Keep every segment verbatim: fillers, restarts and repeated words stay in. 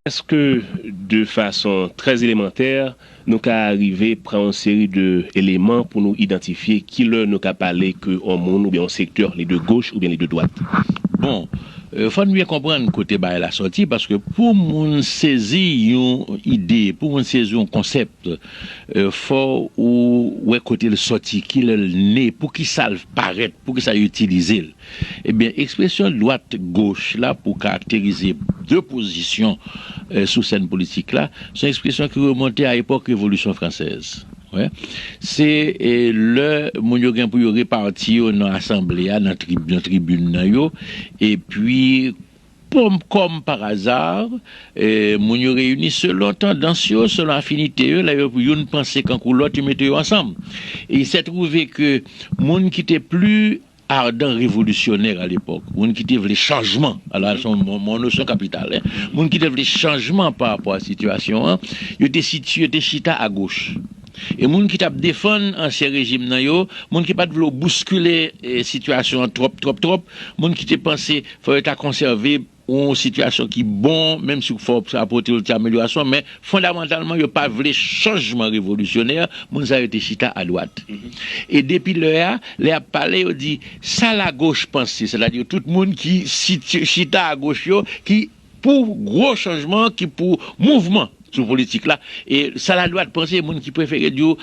Èske de fason trè elemantè, nou ka rive pran yon seri de eleman pou nou idantifye kilè nou ka pale ke yon moun oubyen yon sektè li de goch oubyen li de dwat? Bon, euh, fò n byen konprann kote bagay la sòti, paske pou moun sezi yon ide, pou moun sezi yon konsèp, euh, fò ou wè kote l sòti, kilè l ne, pou ki sa l parèt, pou ki sa yo itilize l. Ebyen, ekspresyon dwat goch la pou karakterize de pozisyon, eh, sou sèn politik la, se yon ekspresyon ki remonte a epòk Revolisyon Fransèz. Wi. Se, eh, lè moun yo gen pou yo repati yo nan asanble a, nan trib-, nan tribin nan yo, epi, pom, kòm pa aza, eh, moun yo reyini selon tandans yo, selon afinite yo, lè yo, youn panse kankou lòt, yo mete yo ansanm. E il se trouve ke moun ki te pli ardan revolisyonè a lepòk, moun ki te vle chanjman, ala se yon mo, mo nosyon kapital, en, moun ki te vle chanjman pa rapò a sitiyasyon an, yo te siti-, yo te chita agoch. E moun ki t ap defann ansyen rejim nan yo, moun ki pa t vle bouskile, eh, sitiyasyon an twòp, twòp, twòp, moun ki te panse fò yo ta konsève yon sitiyasyon ki bon, menm si fò sa pote yon ti amelyorasyon, men fondamantalman, yo pa vle chanjman revolisyonè, moun sa yo te chita adwat. E depi lè a, lè y ap pale, yo di, sa lagoch panse, sètadi tout moun ki siti-, chita agoch yo, ki pou gwo chanjman, ki pou mouvman sou politik la. E sa ladwat panse, moun ki prefere di w,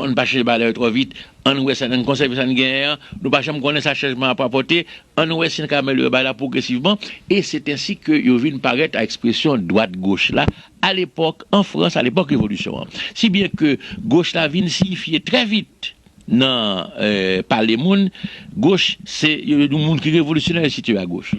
ann pa chanje bagay la yo twò vit, ann wè sa, ann konsève sa n genyen an, nou pa janm konnen sa chanjman ap apòte, ann wè si n ka amelyore bagay la pwogresivman, e se ensi ke yo vin parèt a ekspresyon dwat goch la, a lepòk, an Frans, a lepòk revolisyon an. Si byen ke goch la vin siyifye trè vit nan, eh, pale moun, goch, se yo, yo moun ki revolisyonè, yo sitiye agoch.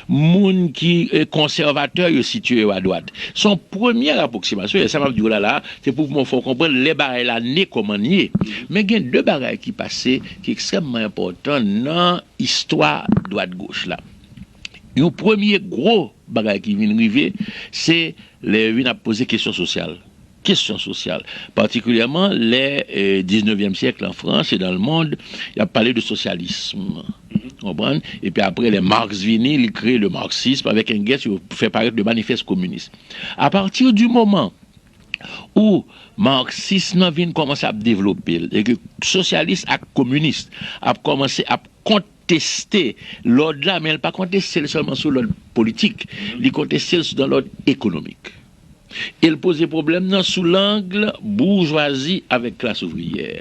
Moun ki, eh, konsèvatè, yo sitiye yo adwat. Se yon premyè apwoksimasyon, e sa m ap di w la la, se pou mwen fè w konprann lè bagay la ne kòman l ye. Men gen de bagay ki pase ki ekstrèmman enpòtan nan istwa dwat goch la. Yon premye gwo bagay ki vin rive, se lè yo vin ap poze kesyon sosyal. Kesyon sosyal. Patikilyèman, lè, eh, diznevyèm syèk an Frans e dans le monde, y ap pale de sosyalism. Konprann? Epi apre, lè Marx vini, li kreye le marxisme, avèk Engels, yo fè parèt le manifeste communiste. A pati di moman ou marxism nan vin kòmanse ap devlope l, e ke sosyalis ak kominis ap kòmanse ap konteste lòd la, men l pa konteste l sèlman sou lòd politik, li konteste l nan lòd ekonomik. E l poze pwoblèm nan sou lang boujwazi avèk klas ouvriyè.